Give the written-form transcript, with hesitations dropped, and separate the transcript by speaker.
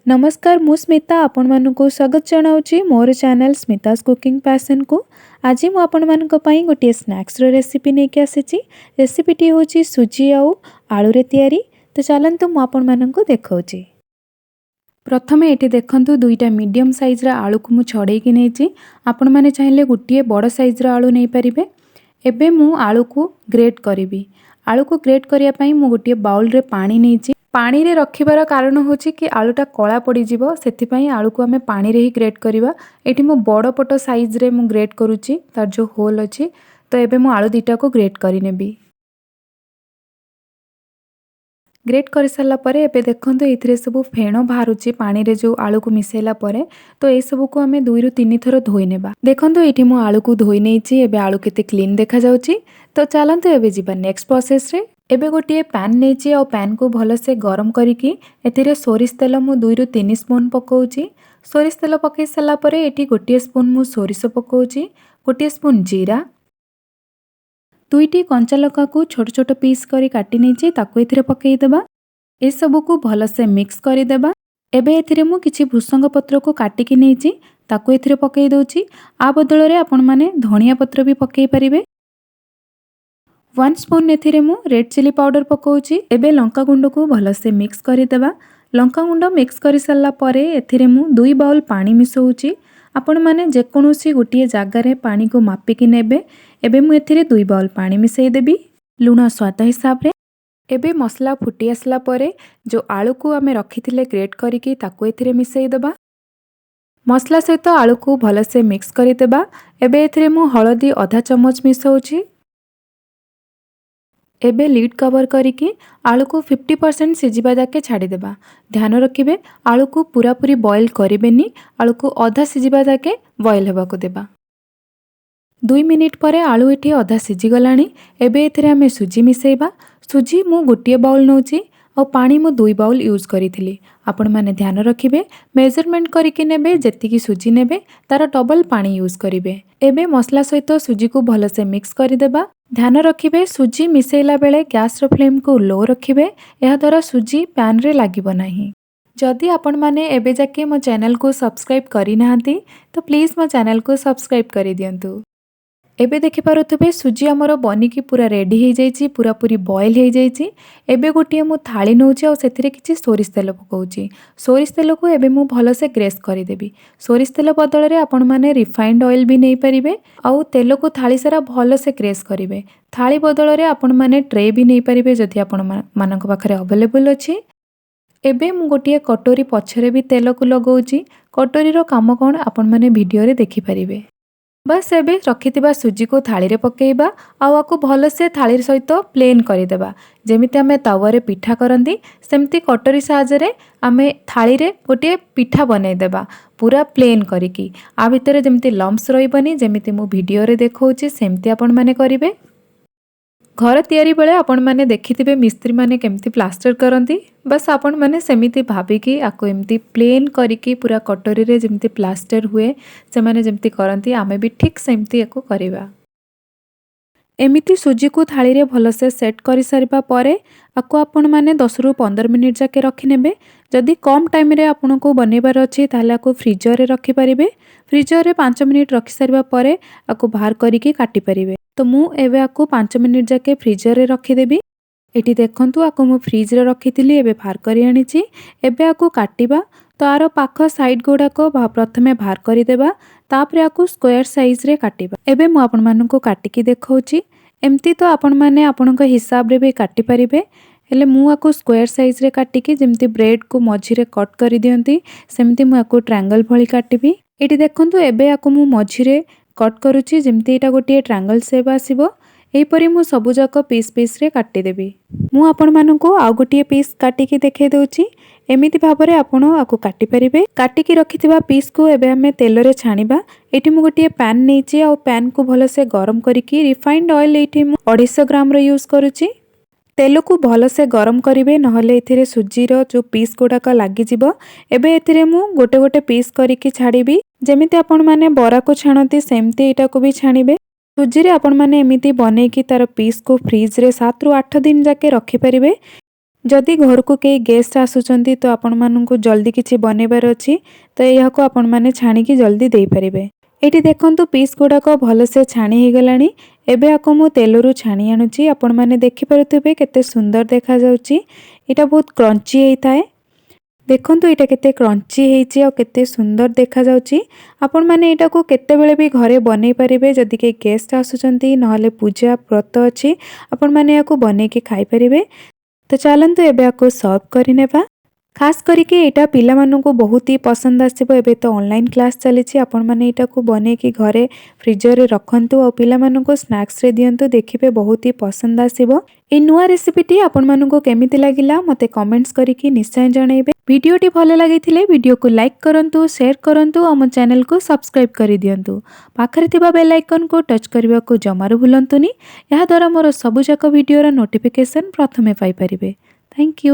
Speaker 1: ନମସ୍କାର, ମୁଁ ସ୍ମିତା ଆପଣମାନଙ୍କୁ ସ୍ୱାଗତ ଜଣାଉଛି ମୋର ଚ୍ୟାନେଲ୍ ସ୍ମିତାସ୍ କୁକିଂ ପ୍ୟାସନ୍କୁ। ଆଜି ମୁଁ ଆପଣମାନଙ୍କ ପାଇଁ ଗୋଟିଏ ସ୍ନାକ୍ସର ରେସିପି ନେଇକି ଆସିଛି। ରେସିପିଟି ହେଉଛି ସୁଜି ଆଉ ଆଳୁରେ ତିଆରି। ତ ଚାଲନ୍ତୁ, ମୁଁ ଆପଣମାନଙ୍କୁ ଦେଖାଉଛି। ପ୍ରଥମେ ଏଠି ଦେଖନ୍ତୁ, ଦୁଇଟା ମିଡ଼ିୟମ୍ ସାଇଜ୍ର ଆଳୁକୁ ମୁଁ ଛଡ଼େଇକି ନେଇଛି। ଆପଣମାନେ ଚାହିଁଲେ ଗୋଟିଏ ବଡ଼ ସାଇଜ୍ର ଆଳୁ ନେଇପାରିବେ। ଏବେ ମୁଁ ଆଳୁକୁ ଗ୍ରେଟ୍ କରିବି। ଆଳୁକୁ ଗ୍ରେଟ୍ କରିବା ପାଇଁ ମୁଁ ଗୋଟିଏ ବାଉଲରେ ପାଣି ନେଇଛି। ପାଣିରେ ରଖିବାର କାରଣ ହେଉଛି କି ଆଳୁଟା କଳା ପଡ଼ିଯିବ, ସେଥିପାଇଁ ଆଳୁକୁ ଆମେ ପାଣିରେ ହିଁ ଗ୍ରେଟ୍ କରିବା। ଏଠି ମୁଁ ବଡ଼ ପଟ ସାଇଜ୍ରେ ମୁଁ ଗ୍ରେଟ୍ କରୁଛି, ତାର ଯେଉଁ ହୋଲ୍ ଅଛି। ତ ଏବେ ମୁଁ ଆଳୁ ଦୁଇଟାକୁ ଗ୍ରେଟ୍ କରିନେବି। ଗ୍ରେଟ୍ କରିସାରିଲା ପରେ ଏବେ ଦେଖନ୍ତୁ, ଏଇଥିରେ ସବୁ ଫେଣ ବାହାରୁଛି ପାଣିରେ ଯେଉଁ ଆଳୁକୁ ମିଶାଇଲା ପରେ। ତ ଏସବୁକୁ ଆମେ 2ରୁ 3 ଥର ଧୋଇ ନେବା। ଦେଖନ୍ତୁ, ଏଇଠି ମୁଁ ଆଳୁକୁ ଧୋଇ ନେଇଛି। ଏବେ ଆଳୁ କେତେ କ୍ଲିନ୍ ଦେଖାଯାଉଛି। ତ ଚାଲନ୍ତୁ, ଏବେ ଯିବା ନେକ୍ସଟ ପ୍ରୋସେସରେ। ଏବେ ଗୋଟିଏ ପ୍ୟାନ୍ ନେଇଛି ଆଉ ପ୍ୟାନ୍କୁ ଭଲସେ ଗରମ କରିକି ଏଥିରେ ସୋରିଷ ତେଲ ମୁଁ 2ରୁ 3 ସ୍ପୁନ୍ ପକାଉଛି। ସୋରିଷ ତେଲ ପକାଇ ସାରିଲା ପରେ ଏଠି 1 ସ୍ପୁନ୍ ମୁଁ ସୋରିଷ ପକାଉଛି, 1 ସ୍ପୁନ୍ ଜିରା, ଦୁଇଟି କଞ୍ଚା ଲଙ୍କାକୁ ଛୋଟ ଛୋଟ ପିସ୍ କରି କାଟି ନେଇଛି, ତାକୁ ଏଥିରେ ପକାଇଦେବା। ଏସବୁକୁ ଭଲସେ ମିକ୍ସ କରିଦେବା। ଏବେ ଏଥିରେ ମୁଁ କିଛି ଭୃସଙ୍ଗ ପତ୍ରକୁ କାଟିକି ନେଇଛି, ତାକୁ ଏଥିରେ ପକାଇ ଦେଉଛି। ଆ ବଦଳରେ ଆପଣମାନେ ଧନିଆ ପତ୍ର ବି ପକାଇ ପାରିବେ। 1 ସ୍ପୁନ୍ ଏଥିରେ ମୁଁ ରେଡ଼୍ ଚିଲି ପାଉଡ଼ର ପକାଉଛି। ଏବେ ଲଙ୍କା ଗୁଣ୍ଡକୁ ଭଲସେ ମିକ୍ସ କରିଦେବା। ଲଙ୍କା ଗୁଣ୍ଡ ମିକ୍ସ କରିସାରିଲା ପରେ ଏଥିରେ ମୁଁ 2 ବାଉଲ୍ ପାଣି ମିଶାଉଛି। ଆପଣମାନେ ଯେକୌଣସି ଗୋଟିଏ ଜାଗାରେ ପାଣିକୁ ମାପିକି ନେବେ। ଏବେ ମୁଁ ଏଥିରେ 2 ବାଉଲ୍ ପାଣି ମିଶାଇ ଦେବି, ଲୁଣ ସ୍ୱାଦ ହିସାବରେ। ଏବେ ମସଲା ଫୁଟି ଆସିଲା ପରେ ଯେଉଁ ଆଳୁକୁ ଆମେ ରଖିଥିଲେ ଗ୍ରେଟ୍ କରିକି, ତାକୁ ଏଥିରେ ମିଶାଇ ଦେବା। ମସଲା ସହିତ ଆଳୁକୁ ଭଲସେ ମିକ୍ସ କରିଦେବା। ଏବେ ଏଥିରେ ମୁଁ ହଳଦୀ ଅଧା ଚାମଚ ମିଶାଉଛି। ଏବେ ଲିଡ୍ କଭର୍ କରିକି ଆଳୁକୁ 50% ସିଝିବା ଯାକେ ଛାଡ଼ିଦେବା। ଧ୍ୟାନ ରଖିବେ, ଆଳୁକୁ ପୁରାପୁରି ବଏଲ୍ କରିବେନି। ଆଳୁକୁ ଅଧା ସିଝିବା ଯାକେ ବଏଲ୍ ହେବାକୁ ଦେବା। 2 ମିନିଟ୍ ପରେ ଆଳୁ ଏଠି ଅଧା ସିଝିଗଲାଣି। ଏବେ ଏଥିରେ ଆମେ ସୁଜି ମିଶାଇବା। ସୁଜି ମୁଁ ଗୋଟିଏ ବାଉଲ୍ ନେଉଛି ଆଉ ପାଣି ମୁଁ 2 ବାଉଲ୍ ୟୁଜ୍ କରିଥିଲି। ଆପଣମାନେ ଧ୍ୟାନ ରଖିବେ, ମେଜରମେଣ୍ଟ କରିକି ନେବେ। ଯେତିକି ସୁଜି ନେବେ, ତାର ଡବଲ୍ ପାଣି ୟୁଜ୍ କରିବେ। ଏବେ ମସଲା ସହିତ ସୁଜିକୁ ଭଲସେ ମିକ୍ସ କରିଦେବା। ଧ୍ୟାନ ରଖିବେ, ସୁଜି ମିଶାଇଲା ବେଳେ ଗ୍ୟାସ୍ର ଫ୍ଲେମ୍କୁ ଲୋ ରଖିବେ। ଏହାଦ୍ୱାରା ସୁଜି ପ୍ୟାନ୍ରେ ଲାଗିବ ନାହିଁ। ଯଦି ଆପଣମାନେ ଏବେ ଯାକେ ମୋ ଚ୍ୟାନେଲକୁ ସବସ୍କ୍ରାଇବ୍ କରିନାହାନ୍ତି, ତ ପ୍ଲିଜ୍ ମୋ ଚ୍ୟାନେଲକୁ ସବସ୍କ୍ରାଇବ୍ କରିଦିଅନ୍ତୁ। ଏବେ ଦେଖିପାରୁଥିବେ, ସୁଜି ଆମର ବନିକି ପୁରା ରେଡ଼ି ହେଇଯାଇଛି, ପୁରାପୁରି ବଏଲ୍ ହେଇଯାଇଛି। ଏବେ ଗୋଟିଏ ମୁଁ ଥାଳି ନେଉଛି ଆଉ ସେଥିରେ କିଛି ସୋରିଷ ତେଲ ପକାଉଛି। ସୋରିଷ ତେଲକୁ ଏବେ ମୁଁ ଭଲସେ ଗ୍ରେସ୍ କରିଦେବି। ସୋରିଷ ତେଲ ବଦଳରେ ଆପଣମାନେ ରିଫାଇଣ୍ଡ ଅଏଲ୍ ବି ନେଇପାରିବେ। ଆଉ ତେଲକୁ ଥାଳି ସାରା ଭଲସେ ଗ୍ରେସ୍ କରିବେ। ଥାଳି ବଦଳରେ ଆପଣମାନେ ଟ୍ରେ ବି ନେଇପାରିବେ, ଯଦି ଆପଣମାନଙ୍କ ପାଖରେ ଆଭେଲେବୁଲ୍ ଅଛି। ଏବେ ମୁଁ ଗୋଟିଏ କଟୋରୀ ପଛରେ ବି ତେଲକୁ ଲଗାଉଛି। କଟୋରୀର କାମ କ'ଣ, ଆପଣମାନେ ଭିଡ଼ିଓରେ ଦେଖିପାରିବେ। ବାସ୍, ଏବେ ରଖିଥିବା ସୁଜିକୁ ଥାଳିରେ ପକାଇବା ଆଉ ଆକୁ ଭଲସେ ଥାଳି ସହିତ ପ୍ଲେନ୍ କରିଦେବା। ଯେମିତି ଆମେ ତାୱାରେ ପିଠା କରନ୍ତି, ସେମିତି କଟୋରୀ ସାହାଯ୍ୟରେ ଆମେ ଥାଳିରେ ଗୋଟିଏ ପିଠା ବନେଇଦେବା ପୁରା ପ୍ଲେନ୍ କରିକି। ଆ ଭିତରେ ଯେମିତି ଲମ୍ପସ୍ ରହିବନି। ଯେମିତି ମୁଁ ଭିଡ଼ିଓରେ ଦେଖାଉଛି, ସେମିତି ଆପଣମାନେ କରିବେ। ଘର ତିଆରି ବେଳେ ଆପଣମାନେ ଦେଖିଥିବେ ମିସ୍ତ୍ରୀମାନେ କେମିତି ପ୍ଲାଷ୍ଟର କରନ୍ତି। ବାସ୍, ଆପଣମାନେ ସେମିତି ଭାବିକି ଆକୁ ଏମିତି ପ୍ଲେନ୍ କରିକି ପୁରା କଟୋରୀରେ ଯେମିତି ପ୍ଲାଷ୍ଟର ହୁଏ, ସେମାନେ ଯେମିତି କରନ୍ତି, ଆମେ ବି ଠିକ୍ ସେମିତି ୟାକୁ କରିବା। ଏମିତି ସୁଜିକୁ ଥାଳିରେ ଭଲସେ ସେଟ୍ କରିସାରିବା ପରେ ଆକୁ ଆପଣମାନେ 10ରୁ 15 ମିନିଟ୍ ଯାକେ ରଖିନେବେ। ଯଦି କମ୍ ଟାଇମ୍ରେ ଆପଣଙ୍କୁ ବନେଇବାର ଅଛି, ତାହେଲେ ଆକୁ ଫ୍ରିଜରରେ ରଖିପାରିବେ। ଫ୍ରିଜରରେ 5 ମିନିଟ୍ ରଖିସାରିବା ପରେ ଆକୁ ବାହାର କରିକି କାଟିପାରିବେ। ତ ମୁଁ ଏବେ ଆକୁ 5 ମିନିଟ୍ ଯାକେ ଫ୍ରିଜରରେ ରଖିଦେବି। ଏଠି ଦେଖନ୍ତୁ, ଆକୁ ମୁଁ ଫ୍ରିଜରେ ରଖିଥିଲି, ଏବେ ବାହାର କରି ଆଣିଛି। ଏବେ ଆକୁ କାଟିବା। ତ ଆର ପାଖ ସାଇଡ଼୍ ଗୁଡ଼ାକ ପ୍ରଥମେ ବାହାର କରିଦେବା, ତାପରେ ଆକୁ ସ୍କୋୟାର ସାଇଜ୍ରେ କାଟିବା। ଏବେ ମୁଁ ଆପଣମାନଙ୍କୁ କାଟିକି ଦେଖାଉଛି। ଏମିତି ତ ଆପଣମାନେ ଆପଣଙ୍କ ହିସାବରେ ବି କାଟିପାରିବେ, ହେଲେ ମୁଁ ଆକୁ ସ୍କୋୟାର ସାଇଜ୍ରେ କାଟିକି, ଯେମିତି ବ୍ରେଡ଼କୁ ମଝିରେ କଟ୍ କରିଦିଅନ୍ତି, ସେମିତି ମୁଁ ଆକୁ ଟ୍ରାଙ୍ଗଲ୍ ଭଳି କାଟିବି। ଏଇଠି ଦେଖନ୍ତୁ, ଏବେ ଆକୁ ମୁଁ ମଝିରେ କଟ୍ କରୁଛି, ଯେମିତି ଏଇଟା ଗୋଟିଏ ଟ୍ରାଙ୍ଗଲ୍ ସେପ୍ ଆସିବ। ଏହିପରି ମୁଁ ସବୁଯାକ ପିସ୍ ପିସ୍ରେ କାଟିଦେବି। ମୁଁ ଆପଣମାନଙ୍କୁ ଆଉ ଗୋଟିଏ ପିସ୍ କାଟିକି ଦେଖାଇ ଦେଉଛି। ଏମିତି ଭାବରେ ଆପଣ ଆକୁ କାଟିପାରିବେ। କାଟିକି ରଖିଥିବା ପିସ୍କୁ ଏବେ ଆମେ ତେଲରେ ଛାଣିବା। ଏଇଠି ମୁଁ ଗୋଟିଏ ପ୍ୟାନ୍ ନେଇଛି ଆଉ ପ୍ୟାନ୍କୁ ଭଲସେ ଗରମ କରିକି ରିଫାଇଣ୍ଡ ଅଏଲ୍ ଏଇଠି ମୁଁ 250 ଗ୍ରାମର ୟୁଜ୍ କରୁଛି। ତେଲକୁ ଭଲସେ ଗରମ କରିବେ, ନହେଲେ ଏଥିରେ ସୁଜିର ଯେଉଁ ପିସ୍ ଗୁଡ଼ାକ ଲାଗିଯିବ। ଏବେ ଏଥିରେ ମୁଁ ଗୋଟେ ଗୋଟେ ପିସ୍ କରିକି ଛାଡ଼ିବି। ଯେମିତି ଆପଣମାନେ ବରାକୁ ଛାଣନ୍ତି, ସେମିତି ଏଇଟାକୁ ବି ଛାଣିବେ। ସୁଜିରେ ଆପଣମାନେ ଏମିତି ବନେଇକି ତାର ପିସ୍କୁ ଫ୍ରିଜ୍ରେ 7ରୁ 8 ଦିନ ଯାକେ ରଖିପାରିବେ। ଯଦି ଘରକୁ କେହି ଗେଷ୍ଟ ଆସୁଛନ୍ତି, ତ ଆପଣମାନଙ୍କୁ ଜଲ୍ଦି କିଛି ବନେଇବାର ଅଛି, ତ ଏହାକୁ ଆପଣମାନେ ଛାଣିକି ଜଲ୍ଦି ଦେଇପାରିବେ। ଏଇଠି ଦେଖନ୍ତୁ, ପିସ୍ ଗୁଡ଼ାକ ଭଲସେ ଛାଣି ହେଇଗଲାଣି। ଏବେ ଆକୁ ମୁଁ ତେଲରୁ ଛାଣି ଆଣୁଛି। ଆପଣମାନେ ଦେଖିପାରୁଥିବେ, କେତେ ସୁନ୍ଦର ଦେଖାଯାଉଛି। ଏଇଟା ବହୁତ କ୍ରଞ୍ଚି ହେଇଥାଏ। ଦେଖନ୍ତୁ, ଏଇଟା କେତେ କ୍ରଞ୍ଚି ହେଇଛି ଆଉ କେତେ ସୁନ୍ଦର ଦେଖାଯାଉଛି। ଆପଣମାନେ ଏଇଟାକୁ କେତେବେଳେ ବି ଘରେ ବନେଇ ପାରିବେ। ଯଦି କେହି ଗେଷ୍ଟ ଆସୁଛନ୍ତି, ନହେଲେ ପୂଜା ବ୍ରତ ଅଛି, ଆପଣମାନେ ଏହାକୁ ବନେଇକି ଖାଇପାରିବେ। ତ ଚାଲନ୍ତୁ, ଏବେ ଆକୁ ସର୍ଭ କରିନେବା। ଖାସ୍ କରିକି ଏଇଟା ପିଲାମାନଙ୍କୁ ବହୁତ ହି ପସନ୍ଦ ଆସିବ। ଏବେ ତ ଅନଲାଇନ୍ କ୍ଲାସ୍ ଚାଲିଛି। ଆପଣମାନେ ଏଇଟାକୁ ବନେଇକି ଘରେ ଫ୍ରିଜରରେ ରଖନ୍ତୁ ଆଉ ପିଲାମାନଙ୍କୁ ସ୍ନାକ୍ସରେ ଦିଅନ୍ତୁ। ଦେଖିବେ, ବହୁତ ହି ପସନ୍ଦ ଆସିବ। ଏଇ ନୂଆ ରେସିପିଟି ଆପଣମାନଙ୍କୁ କେମିତି ଲାଗିଲା, ମୋତେ କମେଣ୍ଟସ୍ କରିକି ନିଶ୍ଚୟ ଜଣାଇବେ। ଭିଡ଼ିଓଟି ଭଲ ଲାଗିଥିଲେ ଭିଡ଼ିଓକୁ ଲାଇକ୍ କରନ୍ତୁ, ସେୟାର କରନ୍ତୁ ଆଉ ମୋ ଚ୍ୟାନେଲକୁ ସବସ୍କ୍ରାଇବ୍ କରିଦିଅନ୍ତୁ। ପାଖରେ ଥିବା ବେଲ୍ ଆଇକନ୍କୁ ଟଚ୍ କରିବାକୁ ଜମାରୁ ଭୁଲନ୍ତୁନି। ଏହାଦ୍ୱାରା ମୋର ସବୁଯାକ ଭିଡ଼ିଓର ନୋଟିଫିକେସନ୍ ପ୍ରଥମେ ପାଇପାରିବେ। Thank you.